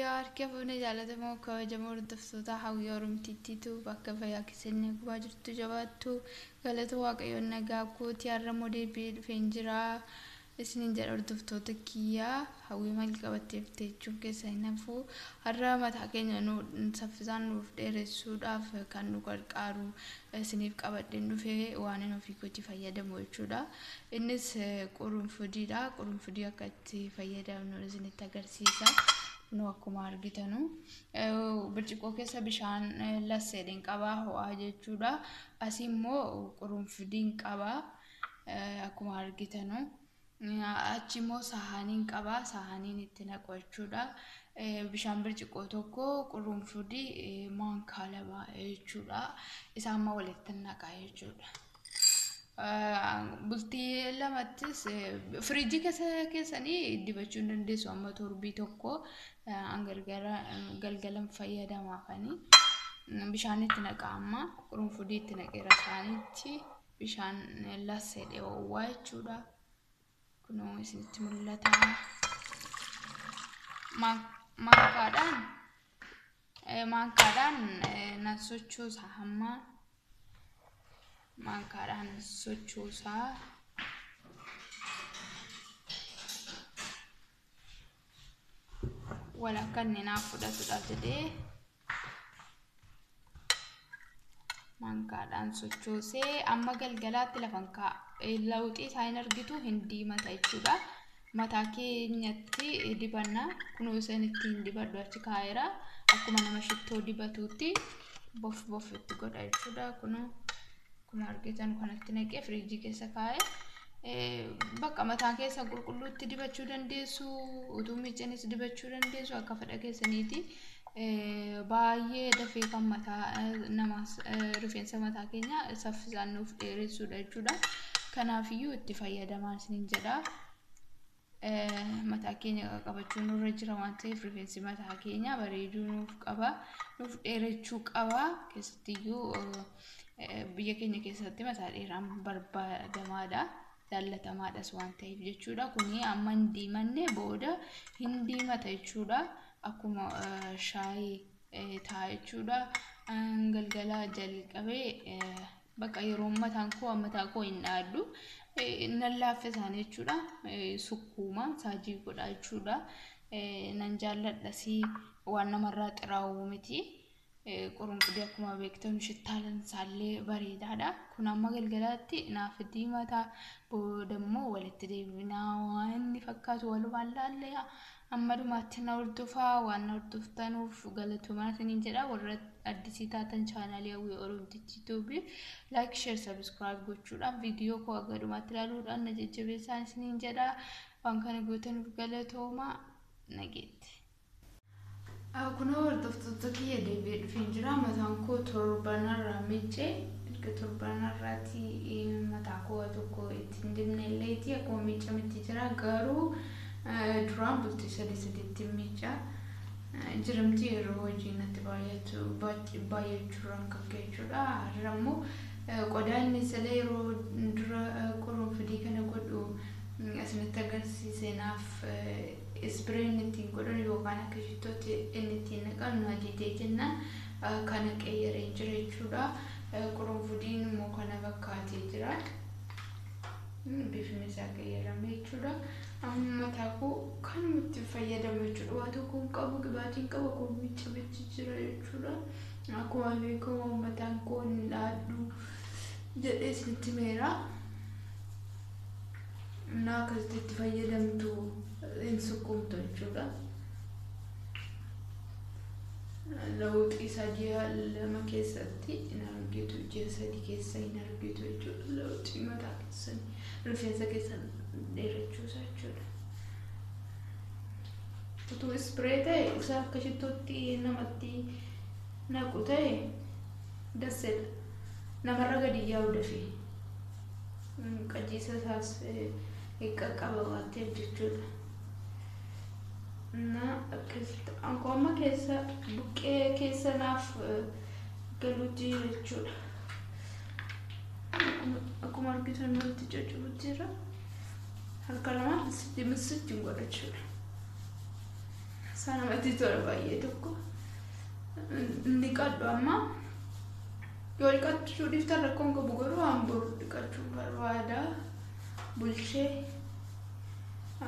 Harka fuunee jaallatamoo kabajamoo hordoftoota Hawwii Oromtittiitu bakka fayyaa keessanii gubaa jirtu jabaattu galata Waaqayyoon nagaa kooti har'a immoo deebi'ee dhufeen jira. Isiniin jedha hordoftoota kiyyaa hawwii maal qabattee dhufte jechuun keessa hin hafu. Har'a mataa keenya nu saffisaan nuuf dheeressuudhaaf kan nu gargaaru isiniif qabadheen dhufee waan inni ofii kootii fayyadamu jechuudha. Innis qurunfudiidha. Qurunfudii akka itti fayyadamnu isinitti agarsiisa. Nu akkuma argitanu birciqoo keessa bishaan lasseedhaan qabaa ho'aa jechuudha. Asii immoo qurunfudiin qabaa akkuma argitanu. Achi immoo saahaniin qabaa saahaniin itti naqu jechuudha. Bishaan birciqoo tokko qurunfudii maankaa lama jechuudha. Isaan amma walitti naqa jechuudha. Bultii lamattis firiijii keessa keessanii dibachuu hin dandeessu amma torbii tokko galgalan fayyadamaafanii. Bishaan itti naqa amma qurunfudii itti naqeera saanitti bishaan lasseedhe ho'aa jechuudha. Kunoo isinitti mul'ata. Maankaadhaan nan sochoosa hamma maankaadhaan sochoosaa. Walakka inni naaf fudhatudha jedhee maankaadhaan sochoosee amma galgalaatti lafan kaa'a. Lawuxii isaa hin argitu hin diimata jechuudha. Mataa keenyatti dibanna. Kunoo isin ittiin dibadhu achi kaa'eera. Akkuma nama shittoo dibatuutti bof bof itti godha jechuudha. Kunoo akkuma argitan kanatti naqee firiijii keessa kaa'e. Bakka mataa keessa qulqulluutti dibachuu dandeessu. Utuu miiccanis dibachuu dandeessu akka fedha keessaniiti. Baay'ee dafee kan mataa namaas rifeensa mataa keenya saffisaan nuuf dheeressuudha jechuudha. Kanaafiyyuu itti fayyadamaa isiniin jedha. Mataa keenya qaqqabachuu nurra jira waan ta'eef rifeensi mataa keenya bareeduu nuuf qaba. Nuuf dheerachuu qaba. Keessattiyyuu biyya keenya keessatti mataa dheeraan barbaadamaadha. Jaallatamaadhas waan ta'eef jechuudha. Kuni amma hin diimanne booda hin diimata jechuudha. Akkuma shaayii ta'a jechuudha. Galgala jalqabee bakka yeroo mataan koo mataa koo hin dhaaddu nan laaffisaan jechuudha. Sukkuuma saajii godha jechuudha. Nan jaalladhas waan namarraa xiraa'u miti. Qurunfudii akkuma beektan shittaalan isaallee bareedaadha. Kun amma galgalaatti naaf diimata booda immoo walitti deebinaa waan inni fakkaatu walumaan laallee amma dhumaatti na hordofaa waan na hordoftanuuf galatoomaa isiniin jedha. Warra addisii taatan chaanaalii Hawwii Oromtichi Tuubii like, share, subscribe gochuudhaan viidiyoo koo akka dhumaatti ilaaluudhaan na jajjabeessaa isiniin jedha. Waan kana gootanuuf galatoomaa nageetti. Kunoo hordoftoota kiyya deebi'ee dhufeen jira. Mataan koo torbanarraa miicee erga torbanarraati mataa koo tokko ittiin dibne illeeti akkuma miicametti jira. Garuu duraan bultii sadii sadiitti miica. Jiramti yeroo hojii natti baay'achuurraan kan ka'e jechuudha. Har'a immoo qodaa inni sila yeroo dura qurunfudii kana godhu isinitti agarsiise naaf ispiree inni ittiin godhan yookaan akka shittootti inni ittiin naqan nu ajajee jennaan kana qeyyaree jira jechuudha. Qurunfudiin immoo kana fakkaatee jira. Bifni isaa qeyyarame jechuudha. Amma mataa koo kanuma itti fayyadamu jechuudha. Waa tokko hin qabu, qibaatii hin qabu, akkuma miiccametti jira jechuudha. Akkuma beekamu mataan koo hin dhaaddu jedhee isinitti himeera. Innaa akkasitti itti fayyadamtu hin sukkuumtu jechuudha. Lawuxii isaa ji'a 2 keessatti hin argitu, ji'a 3 keessa hin argitu jechuudha. Lawuxii mataa keessan rifeensa keessan dheerachuu isaa jechuudha. Utuu ispiree ta'e isa akka shittootti namatti naqu ta'e dassedha. Namarra gadi yaa'u dafee. Qajiisa isaas qaqqaba waan ta'eef jechuudha. Na akkasitti ankoo amma keessa buqqee keessa naaf galuutti jechuudha. Akkuma argitan walitti caccabutti jira. Harka lamaan misitti misitti godha jechuudha. Isaa namatti tola baay'ee tokko. Dhiqadhu amma. Yoo dhiqachuu dhiiftan rakkoon qabu garuu waan boru dhiqachuu barbaada. Bulchee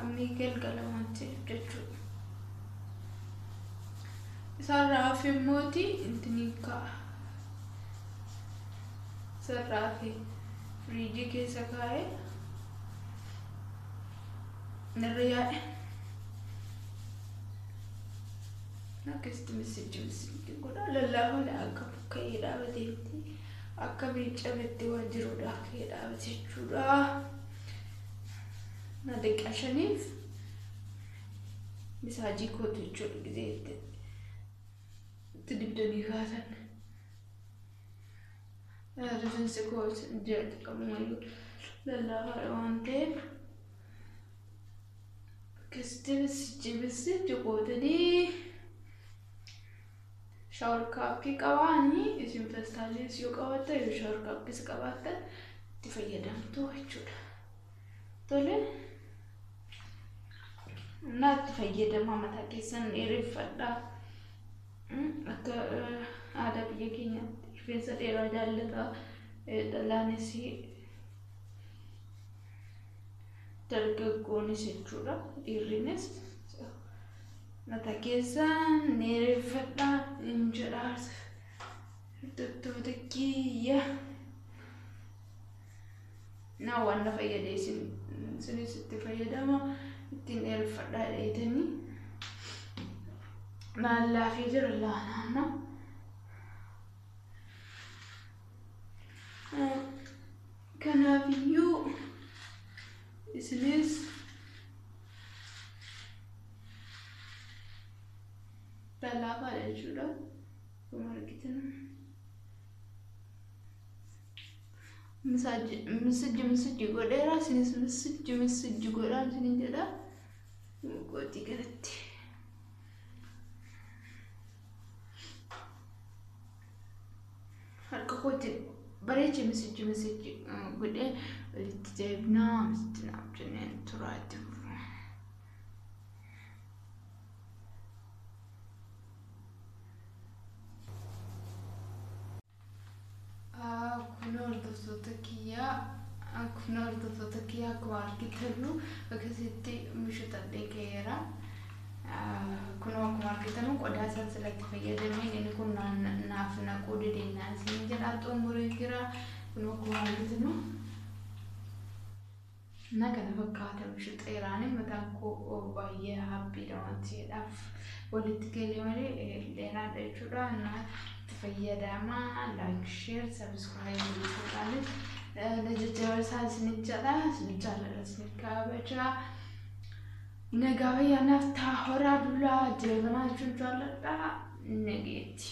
ammi galgala waan ta'eef jechuudha. Isarraa hafe immooti intiniin kaa'a. Isarraa hafe firiijii keessa kaa'ee narra yaa'e. Akkasitti misijji misijji godha. Lallaafaadha akka ka'ee dhaabateetti akka miicametti waan jirudha ka'ee dhaabate jechuudha. Na daqiiqaa 5f misaajii kootu jechuudha gizee itti dibdanii kaasan. Rifeensi koo jalqabumayyuu lallaafaadha waan ta'eef akkasitti misijji misijji gootanii shower capii qabaanii isin feestaaliis yoo qabaattan yoo shower capiis qabaattan itti fayyadamtu jechuudha. Tole. Innaa itti fayyadamaa mataa keessan dheereffadhaa. Akka aadaa biyya keenyaatti rifeensa dheeraa jaallata. Dhalaanis dargaggoonis jechuudha. Dhiirrinis mataa keessan dheereffadhaa hin jedhaa. Hordoftoota kiyya. Na waan na fayyade isinis itti fayyadama ittiin dheereffadhaa dheetanii. Lallaafee jira laanaama. Kanaafiyyuu isinis lallaafaadha jechuudha. Akkuma argitan. Misijji misijji godheera isinis misijji misijji godhaa isinin jedha. Gootii kanatti. Harka kootiin bareechee misijji misijji godhee walitti deebinaa misijji naaf jenneen turaa itti fufu. Kun hordoftoota kiyyaa kun hordoftoota kiyyaa akkuma argitanu akkasitti mishuutadhee ka'eera. Kun akkuma argitanu qodaa isaan silatti fayyadamee inni kun naaf naquu dideenyaa isin jedhaa xumuree jira. Kun akkuma argitanu na kana fakkaata mishuuxeeraan mataan koo baay'ee haphiidha waan ta'eedhaaf walitti galee malee dheeraadha jechuudha. Na itti fayyadamaa like, share, subscribe gochuudhaanis na jajjabeessaa isin jedha isin jaalladha isin kabajaa. Nagaa fayyaa naaf ta'a horaa bulaa deemanaa jechuun jaalladha nageetti.